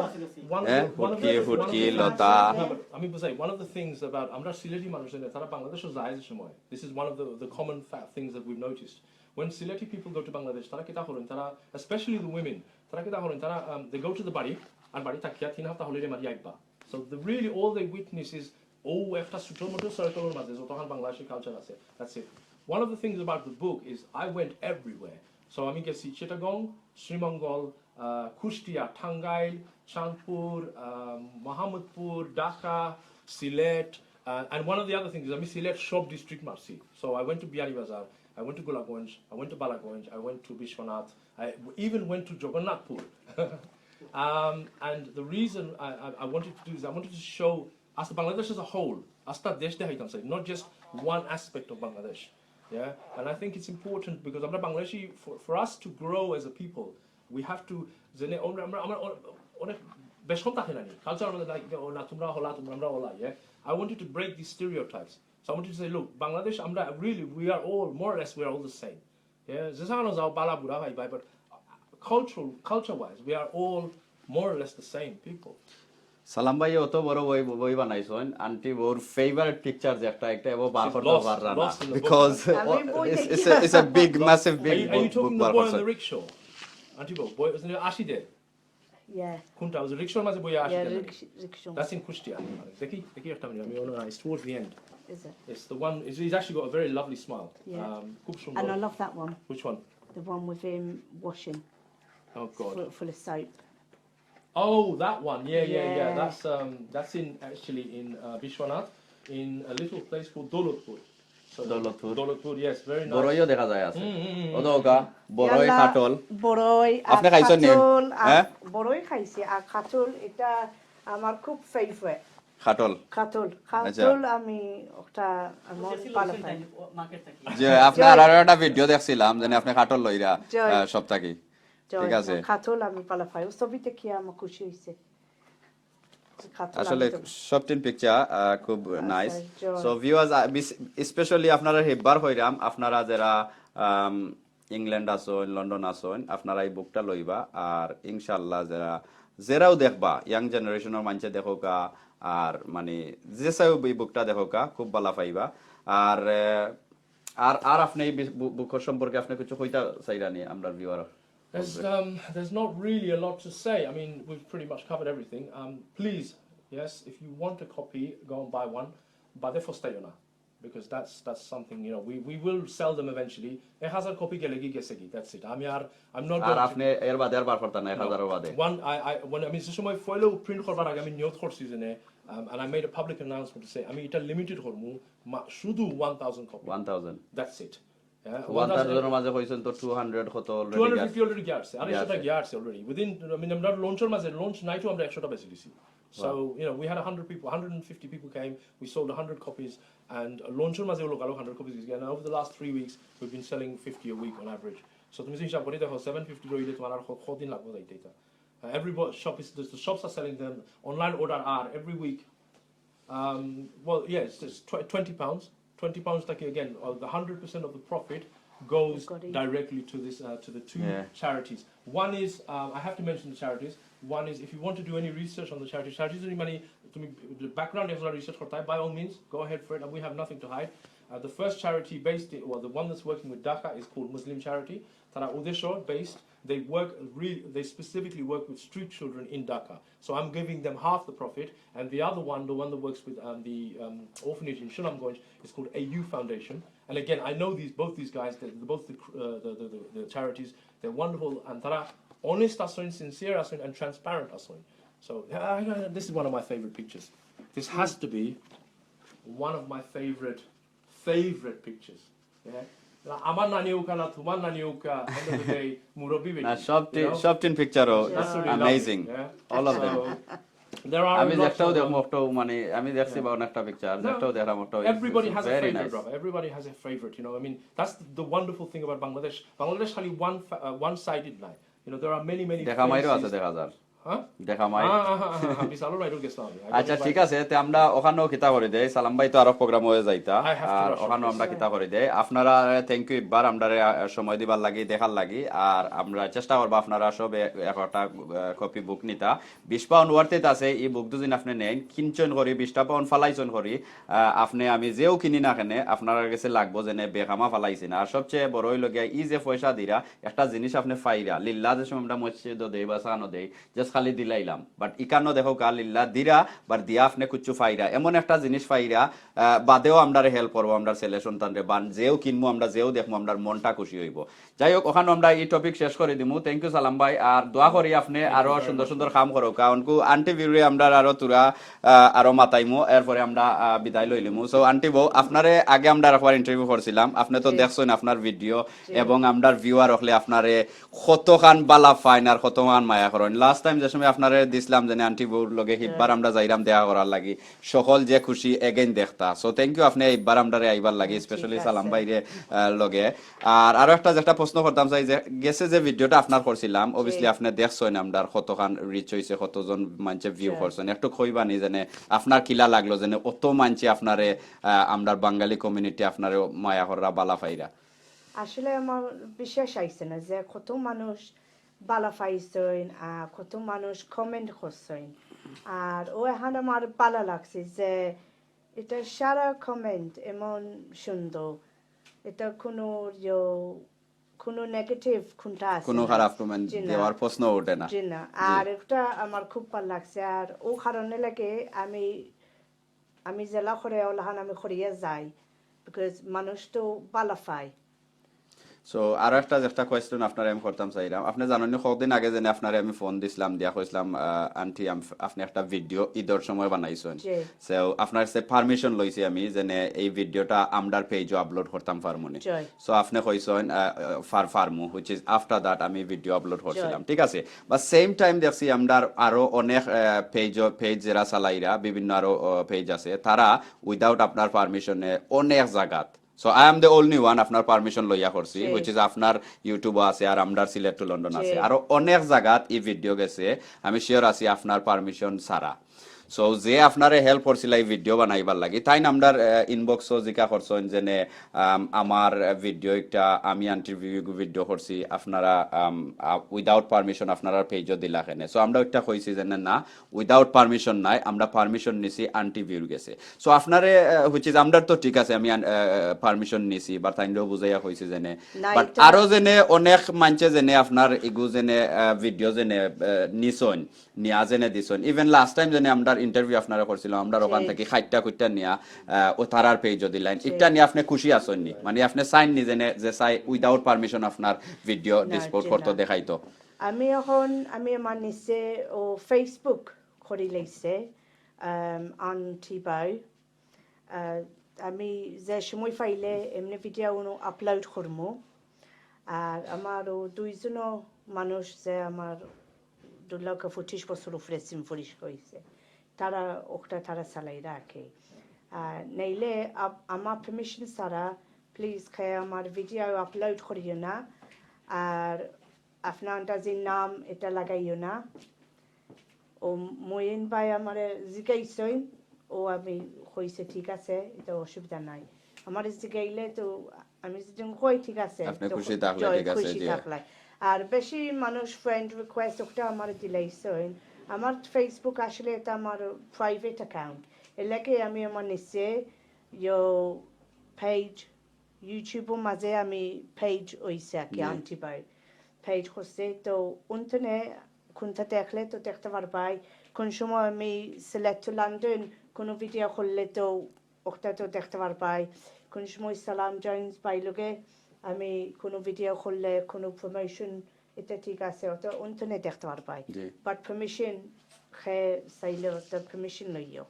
One of হ্যাঁ? the- one of হুটকি, the- হুটকি, one of the- Lata. No, but আমি বুঝাই, one of the things about আমরা সিলেটি মানুষ জানি, তারা বাংলাদেশে যায় যে সময়, this is one of the, the common fa- things that we've noticed. When Sylheti people go to Bangladesh, তারা কিতা করেন? তারা, especially the women, তারা কিতা করেন? তারা, um, they go to the বাড়ি, আর বাড়ি থাকিয়া তিন হাপ্তা হলিডে মারি আইবা। So the really all they witness is ও একটা ছোট মোটো সার্কেলর মাঝে যতখান বাংলাদেশি কালচার আছে, that's it. One of the things about the book is I went everywhere. So আমি গেছি চিটাগং, শ্রীমঙ্গল, আহ, কুষ্টিয়া, টাঙ্গাইল, চাঁদপুর, আহ, মোহাম্মদপুর, ঢাকা, Sylhet, uh, and one of the other things is আমি সিলেট সব ডিস্ট্রিক্ট মারছি। So I went to Beanibazar, I went to Golapganj, I went to Balaganj, I went to Biswanath, I even went to Jagannathpur. Um, and the reason I, I, I wanted to do is I wanted to show as Bangladesh as a whole, আস্তা দেশ দেখাইতাম চাই, not just one aspect of Bangladesh. Yeah, and I think it's important because আমরা Bangladeshi, for, for us to grow as a people, we have to, যেনে আমরা, আমরা, আমরা অনেক বেশকম থাকে না নি? কালচার আমাদের, লাইক, ও না, তোমরা হলা, তোমরা, আমরা হলা, yeah? I wanted to break these stereotypes. So I wanted to say, look, Bangladesh, আমরা really, we are all, more or less, we are all the same. Yeah, যে জানো যাও, বালা বুড়া ভাই ভাই, but cultural, culture wise, we are all more or less the same people. সালাম ভাই অত বড় বই, বই বানাইছইন, আন্টি বউর ফেভারিট পিকচার যে একটা, একটা এব বার She's করতে lost, পাররা না, lost in the book. Because আমি বই it's, দেখি। It's a, it's a big massive Are big you, are you book, talking book the bar boy on করছইন। The Rickshaw? Auntie Bo, boy, was it Ashide? Yeah. কোনটা? Was the Rickshaw মাঝে বইয়া Yeah, Ashide? Rick- Rickshaw. That's in Kushtia. দেখি, দেখি একটা মিনিট, আমি ওনার, it's towards the end. Is it? It's the one, it's, he's actually got a very lovely smile. Yeah. Um, খুব সুন্দর। And I love that one. Which one? The one with him washing. Oh God. Full, full of soap. Oh, that one. Yeah, yeah, yeah. Yeah. That's um, that's in, actually, in uh, Bishwanath, in a little place called Dolotpur. So Dolotpur. Dolotpur, yes, very nice. বড়ইও দেখা যায় আছে। হুম, হুম, হুম, ও তো ওকা, বড়ই, ইয়াল্লা, কাঠল। বড়ই আর আপনি খাইছেন নি? কাঠল আর হ্যাঁ? বড়ই খাইছি আর কাঠল, এটা আমার খুব ফেভারিট। কাঠল। কাঠল, আচ্ছা। কাঠল আমি ওটা আমার ভালা পাই। যে আপনার আরো একটা ভিডিও দেখছিলাম, যেনে আপনি কাঠল লইরা জয়। আহ, সব থাকি। জয়, ঠিক আছে। কাঠল আমি ভালা পাই। ও ছবি দেখিয়া আমার খুশি হইছে। কাঠল আসলে আমি তো- সব তিন পিকচার খুব নাইস। জয়। সো ভিউয়ার্স, স্পেশালি আপনারা হেব্বার কইরাম, আপনারা যেরা আম, ইংল্যান্ড আছইন, লন্ডন আছইন, আপনারা এই বুকটা লইবা। আর ইনশাআল্লাহ যেরা, যেরাও দেখবা, ইয়াং জেনারেশনর মানষে দেখউক্কা, আর মানে যে চাইও এই বুকটা দেখউক্কা, খুব ভালা পাইবা। আর আহ, আর আর আপনি এই বি- বু- বুকর সম্পর্কে আপনি কিছু কইতা চাইরা নি আমরার viewer? There's, um, there's not really a lot to say. I mean, we've pretty much covered everything. Um, please, yes, if you want a copy, go and buy one. বাদে ফস্তাইও না, because that's, that's something, you know, we, we will sell them eventually. এক হাজার কপি গেলে কি গেছে কি, that's it. আমি আর, I'm not R going to আপনি এর বাদে আর বার করতা না, এক হাজারর বাদে? One, I, I, when, আমি যে সময় ফয়লা প্রিন্ট করবার আগে আমি নিয়ত করছি যে, um, and I made a public announcement to say, আমি এটা লিমিটেড করমু, মা-, শুধু one thousand copy. One thousand. That's it. Yeah, one থাউজেন্ডর মাঝে কইছেন তো টু হান্ড্রেড কত two already hundred fifty already গিয়া আছে, আড়াইশোটা গিয়া আছে অলরেডি। Within, I mean, আমরা লঞ্চর মাঝে, লঞ্চ নাইটও আমরা একশোটা বেচি দিছি। So, you know, we had a hundred people, hundred and fifty people came, we sold a hundred copies, and লঞ্চর মাঝে ওগুলো আরো হান্ড্রেড কপিজ গেছে। And over the last three weeks, we've been selling fifty a week on average. So তুমি যদি হিসাব করি দেখো, সেভেন ফিফটি রইলে তোমার আর ক-, কদিন লাগবে যাইতে এটা? Uh, every bo- shop is, the, the shops are selling them. Online order are every week. Um, well, yeah, it's just tw- twenty pounds. Twenty pounds, like, again, uh, the hundred percent of the profit goes Got it. directly to this, uh, to the two Yeah. charities. One is, um, I have to mention the charities. One is, if you want to do any research on the charities, charities, any money, to me, the background is research, by all means, go ahead for it, and we have nothing to hide. Uh, the first charity based, in, well, the one that's working with Dhaka is called Muslim Charity. তারা উদ্দেশ্য based, they work re- they specifically work with street children in Dhaka. So I'm giving them half the profit, and the other one, the one that works with, um, the, um, orphanage in Sunamganj, is called A U Foundation. And again, I know these, both these guys, they're both the, cr- uh, the, the, the, the charities. They're wonderful, and তারা honest আছইন, sincere আছইন, and transparent আছইন. So uh, this is one of my favorite pictures. This has to be one of my favorite, favorite pictures. Yeah? না, আমার নানি অউক্কা না, তোমার নানি অউক্কা, end of the day, মুরব্বি বেটি, না, সব you তিন, know? সব তিন পিকচারও That's really amazing, lovely, yeah? All of them. So, there are আমি lots যেটাও of, দেখমু, um, ওটাও মানে আমি দেখছি বা অনেকটা পিকচার, No, যেটাও দেখলাম ওটাও everybody has a very favorite, nice. Brother. Everybody has a favorite, you know. I mean, that's the wonderful thing about Bangladesh. Bangladesh খালি one fa- uh, one-sided নাই. You know, there are many, many দেখা মাইরও আছে faces. দেখা যার। Huh? দেখা মাইর। হ্যাঁ, হ্যাঁ, হ্যাঁ, হ্যাঁ, বিশালও রাইডও গেছিলাম আমি। I got আচ্ছা, invited. ঠিক আছে, তে আমরা ওখানেও কিতা করি দেই, সালাম ভাই তো আরো প্রোগ্রাম হয়ে যাইতা, I have to আর rush, ওখানেও yes. আমরা কিতা করি দেই, আপনারা থ্যাংক ইউ ইবার আমরারে আহ, সময় দিবার লাগি, দেখার লাগি, আর আমরা চেষ্টা করবো আপনারা সব এ- একটা কপি বুক নিতা। বিশ পাউন্ড ওয়ার্থ ইট আছে, এই বুক দুদিন আপনি নেন, কিনছইন করি, বিশটা পাউন্ড ফালাইছইন করি, আহ, আপনি আমি যেও কিনি না কেনে, আপনার গেছে লাগবো যেনে বেকামা ফালাইছি না। আর সবচেয়ে বড় হইল গিয়া, এই যে পয়সা দিরা, একটা জিনিস আপনি পাইরা, লিল্লা যে সময় আমরা মসজিদও দেই বা সানো দেই, জাস্ট খালি দিলাইলাম, বাট ইকানো দেখো কা লিল্লা দিরা, বাট দিয়া আপনি কুচ্ছু পাইরা, এমন একটা জিনিস পাইরা, আহ, বাদেও আমরারে হেল্প করবো, আমরার ছেলে সন্তানরে, বা যেও কিনমু আমরা, যেও দেখমু, আমরার মনটা খুশি হইব। যাই হোক, ওখানে আমরা এই টপিক শেষ করে দিমু। থ্যাংক ইউ সালাম ভাই, আর দোয়া করি আপনি আরো সুন্দর সুন্দর কাম করো, কারণ কু আন্টি ভিউরে আমরা আরো তুরা, আহ, আরো মাতাইমু, এরপরে আমরা আহ, বিদায় লইলিমু। সো আন্টি বউ, আপনারে আগে আমরা একবার ইন্টারভিউ করছিলাম, আপনি তো দেখছেন আপনার ভিডিও, এবং আমরার ভিউয়ার হকলে আপনারে কতখান বালা পাইন আর কতখান মায়া করেন। লাস্ট টাইম যে সময় আপনারে দিছলাম, যেনে আন্টি বউর লগে হিব্বার আমরা যাইরাম দেখা করার লাগি, সকল যে খুশি again দেখতা। So thank you আপনে ইব্বার আমরারে আইবার লাগি, হুম, ঠিক specially আছে। সালাম ভাইরে, আহ, লগে। আর আরো একটা যেটা প্রশ্ন করতাম চাই যে, গেছে যে ভিডিওটা আপনার করছিলাম, obviously আপনে দেখছইন আমরার কতখান reach হইছে, কতজন মানষে view Sure. করছইন, একটু কইবানি যেনে আপনার কিলা লাগলো যেনে অত মানষে আপনারে, আহ, আমরার বাঙালি community আপনারে মায়া কররা, বালা পাইরা? আসলে আমার বিশ্বাস আইছে না যে কত মানুষ বালা পাইছইন, আহ, কত মানুষ comment করছইন। আর ও এখন আমার বালা লাগছে যে এটা সারা comment এমন সুন্দর, এটা কোনো ইয়ো, কোনো negative কোনটা আছে কোনো না। খারাপ comment জি না। দেওয়ার প্রশ্ন ওঠে না। জি না। জি। আর একটা আমার খুব ভালো লাগছে, আর ও কারণে লাগে আমি আমি যেলা করে ওলাখান আমি করিয়া যাই, because মানুষ তো বালা পায়। So আরো একটা, একটা question আপনারে আমি করতাম চাইরাম, আপনে জানইন নি কতদিন আগে যেনে আপনারে আমি ফোন দিছলাম, দিয়া কইছলাম, আহ, আন্টি, আম- আপনে একটা ভিডিও ইদর সময় বানাইছইন। জি। So আপনার কাছে পারমিশন লইছি আমি যেনে এই ভিডিওটা আমরার পেজও আপলোড করতাম পারমুনি। জি। So আপনে কইছইন, আহ, আহ, ফার ফারমু, which is after that আমি ভিডিও আপলোড করছিলাম, জি। ঠিক আছে? But same time দেখছি আমরার আরো অনেক, আহ, পেজ, পেজ যেরা চালাইরা, বিভিন্ন আরো, আহ, পেজ আছে, তারা উইদাউট আপনার পারমিশনে অনেক জাগাত। So I am the only one আপনার পারমিশন লইয়া করছি, জি। which is আপনার ইউটিউবও আছে আর আমরার সিলেট টু লন্ডন আছে। জি। আরো অনেক জাগাত ই ভিডিও গেছে, আমি শিওর আছি আপনার পারমিশন ছাড়া। So যে আপনারে হেল্প করছিলা এই ভিডিও বানাইবার লাগি, তাইন আমরার, আহ, ইনবক্সও জিকা করছইন যেনে, আম, আমার ভিডিও একটা আমি আন্টি বউর ভিডিও করছি, আপনারা, আম, আ, উইদাউট পারমিশন আপনারার পেজও দিলা কেনে। So আমরা ওইটা কইছি যেনে না, উইদাউট পারমিশন নাই, আমরা পারমিশন নিছি আন্টি বউর গেছে। So আপনারে, আহ, which is আমরার তো ঠিক আছে, আমি আন-, আহ, পারমিশন নিছি, but তাইনরেও বুঝাইয়া কইছি যেনে, না, but এটা আরো যেনে অনেক মানষে যেনে আপনার ইগু যেনে, আহ, ভিডিও যেনে, আহ, নিছইন, নিয়া যেনে দিছইন। Even লাস্ট টাইম যেনে আমরার ইন্টারভিউ আপনারে করছিলাম, আমরার ওখান জি। থাকি খাইট্টা খুইট্টা নিয়া, আহ, ও তারার পেজও দিলাইন। জি। ইটা নিয়া আপনে খুশি আছইন নি? মানে আপনে চাইন নি যেনে যে চাই উইদাউট পারমিশন আপনার ভিডিও না, ডিসপোর্ট জি করতো না। দেখাইতো? আমি এখন, আমি আমার নিচে ও Facebook করি লাইছে, আম, আন্টি বউ। আহ, আমি যে সময় পাইলে এমনি ভিডিও উনো আপলোড করমু। আর আমার ও দুইজনও মানুষ যে আমার দুই লক্ষ পঁচিশ বছর উপরে সিম ফুরিশ হইছে, তারা ওটা তারা চালাই রাখে। আর নাইলে আপ-, আমার পারমিশন ছাড়া প্লিজ খে আমার ভিডিও আপলোড করিও না। আর আপনার আন্দাজি নাম এটা লাগাইও না। ও মইন ভাই আমারে জিগাইছইন, ও আমি কইছে ঠিক আছে, এটা অসুবিধা নাই। আমারে জিগাইলে তো আমি যদি কই ঠিক আছে, আপনি তো খুশি থাকলে জয় ঠিক আছে, খুশি জি। থাকলে। আর বেশি মানুষ ফ্রেন্ড রিকোয়েস্ট ওটা আমারে দিলাইছইন। আমার Facebook আসলে এটা আমার প্রাইভেট অ্যাকাউন্ট, এর লাগে আমি আমার নিচে ইয়ো পেজ, ইউটিউবর মাঝে আমি পেজ হইছে আর কি, জি। আন্টি বউ পেজ করছে। তো উনতনে কোনটা দেখলে তো দেখতে পারবাই। কোন সময় আমি সিলেট টু লন্ডন কোনো ভিডিও করলে তো ওটা তো দেখতে পারবাই। কোন সময় সালাম জয়েন্স ভাই লগে আমি কোনো ভিডিও করলে কোনো প্রমোশন, এটা ঠিক আছে, ওটা উনতনে দেখতে পারবাই। জি। বাট পারমিশন, খে চাইলে ওটা পারমিশন লইও।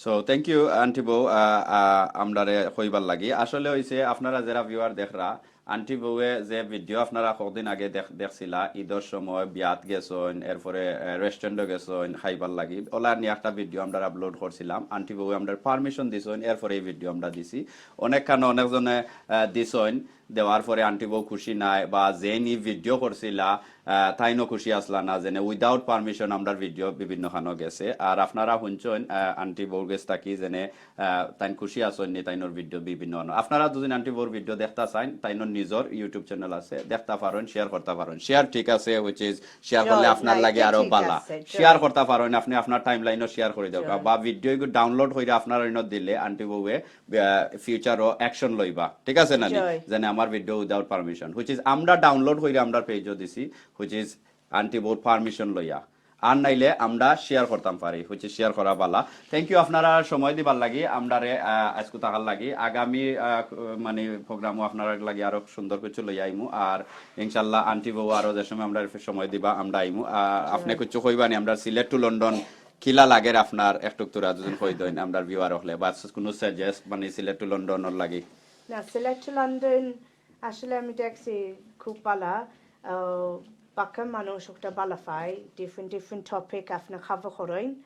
So thank you আন্টি বউ, আহ, আহ, আমরারে কইবার লাগি। আসলে হইছে আপনারা যেরা ভিউয়ার দেখরা, আন্টি বউয়ে যে ভিডিও আপনারা কতদিন আগে দেখ-, দেখছিলা, ইদর সময় বিয়াত গেছইন, এরপরে, আহ, রেস্টুরেন্টও গেছইন খাইবার লাগি, ওলা নিয়া একটা ভিডিও আমরা আপলোড করছিলাম। আন্টি বউয়ে আমরারে পারমিশন দিছইন, এরপরে এই ভিডিও আমরা দিছি। অনেক কারণে অনেকজনে, আহ, দিছইন, দেওয়ার পরে আন্টি বউ খুশি নাই, বা যেইন ই ভিডিও করছিলা, আহ, তাইনও খুশি আছলা না, যেনে উইদাউট পারমিশন আমরার ভিডিও বিভিন্ন খানো গেছে। আর আপনারা হুনছইন, আহ, আন্টি বউর গেছ থাকি যেনে, আহ, তাইন খুশি আছইন নি, তাইনর ভিডিও বিভিন্ন খানো। আপনারা যদি আন্টি বউর ভিডিও দেখতা চাইন, তাইনর নিজর ইউটিউব চ্যানেল আছে, দেখতা পারইন, শেয়ার করতা পারইন। শেয়ার ঠিক আছে, which is শেয়ার জয়, করলে আপনার না, লাগি এটা আরো ঠিক বালা। আছে, জয়। শেয়ার করতা পারইন, আপনি আপনার টাইমলাইনও শেয়ার করি দেউক্কা, জয়। বা ভিডিও ডাউনলোড কইরা আপনার ইনো দিলে আন্টি বউয়ে, আহ, ফিউচারও অ্যাকশন লইবা, ঠিক আছে না নি? জয়। যেনে আমার video without permission, which is আমরা ডাউনলোড কইরা আমরার পেজও দিছি, which is আন্টি বউর পারমিশন লইয়া। আর নাইলে আমরা শেয়ার করতাম পারি, which is শেয়ার করা বালা। Thank you আপনারা সময় দিবার লাগি, আমরারে, আহ, আজকু থাকার লাগি। আগামী, আহ, মানে প্রোগ্রামও আপনারার লাগি আরো সুন্দর কিছু লইয়া আইমু। আর ইনশাল্লাহ আন্টি বউ আরো যে সময় আমরারে সময় দিবা, আমরা আইমু। আহ, আপনি কিছু কইবা নি, আমরার সিলেট টু লন্ডন কিলা লাগের আপনার একটুক থুড়া যদি কই দেইন, আমরার ভিউয়ার অকলে, বা কোনো সাজেস্ট মানে সিলেট টু লন্ডনর লাগি? না, সিলেট টু লন্ডন আসলে আমি দেখছি খুব বালা। আহ, বাক্কা মানুষ একটা বালা পাই, different different topic আপনে cover করইন।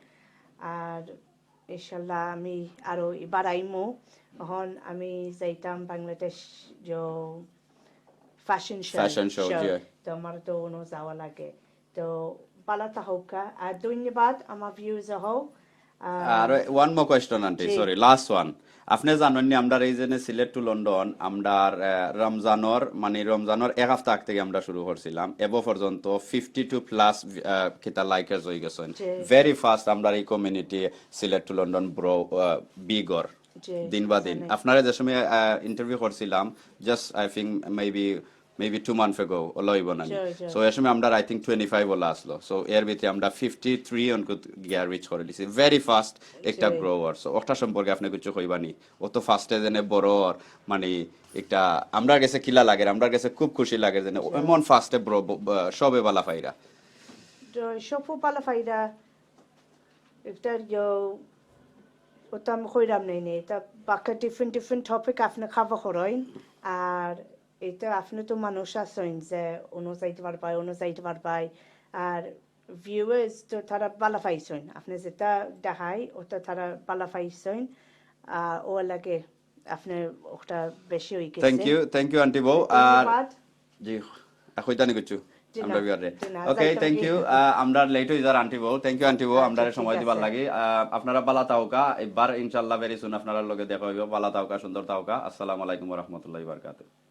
আর ইনশাল্লাহ আমি আরো এবার আইমু। এখন আমি যাইতাম বাংলাদেশ, যে fashion show। Fashion show, জি। তো আমার তো অনো যাওয়া লাগে। তো বালা থাকউক্কা। আর ধন্যবাদ আমার viewers অকল। আর one more question, aunty, জি। Sorry, last one. আপনে জানইন নি, আমরার এই যে সিলেট to লন্ডন, আমরার, আহ, রমজানর, মানে, রমজানর এক হাপ্তা আগ থাকি আমরা শুরু করছিলাম। এবো পর্যন্ত fifty two plus, আহ, কিতা likers অই গেছইন। জি। Very fast আমরার এই community Sylhet to London bro, আহ, big অর। জি, দিন বা দিন। জানি। আপনারে যে সময়, আহ, interview করছিলাম, just I think maybe, maybe two months ago, অলা অইবো না নি? জি, জি। So, এর সময় আমরার, I think, twenty five অলা আসলো। So, এর ভিতরে আমরা fifty three অনকুত গিয়া reach করিলিছি। Very fast একটা জি। Grow or. So, ওটা সম্পর্কে আপনে কিছু কইবা নি? অত fast এ যেনে বড় অর, মানে, একটা আমরার গেছে কিলা লাগের, আমরার গেছে খুব খুশি লাগের যেনে জি। এমন fast এ bro, ব-, ব-, সবে বালা পাইরা। তো সবও বালা পাইরা। একটা ইয়ো, ওটা আমি কইরাম নাই নে, এটা বাক্কা different different topic আপনে cover করইন। আর এটা আপনে তো মানুষ আছইন যে অনো যাইতে পারবায়, অনো যাইতে পারবায়। আর viewers তো তারা বালা পাইছইন, আপনে যেটা দেখাই ওটা তারা বালা পাইছইন। আর ও লাগে আপনে ওটা বেশি অই গেছে। Thank you, thank you, aunty বউ। আর ধন্যবাদ। জি, এখন জানি কিছু। জি, আমরা না। বিয়ারে। জি, না, OK, যাইতাম thank কি? You। আহ, আমরা late অই যার aunty বউ। Thank you, aunty বউ, আচ্ছা, আমরারে ঠিক সময় দিবার আছে। লাগি। আহ, আপনারা বালা থাকউক্কা, এবার ইনশাআল্লাহ very soon আপনারার লগে দেখা অইবো। বালা থাকউক্কা, সুন্দর থাকউক্কা। আসসালামু আলাইকুম ওয়া রাহমাতুল্লাহি ওয়া বারাকাতুহু।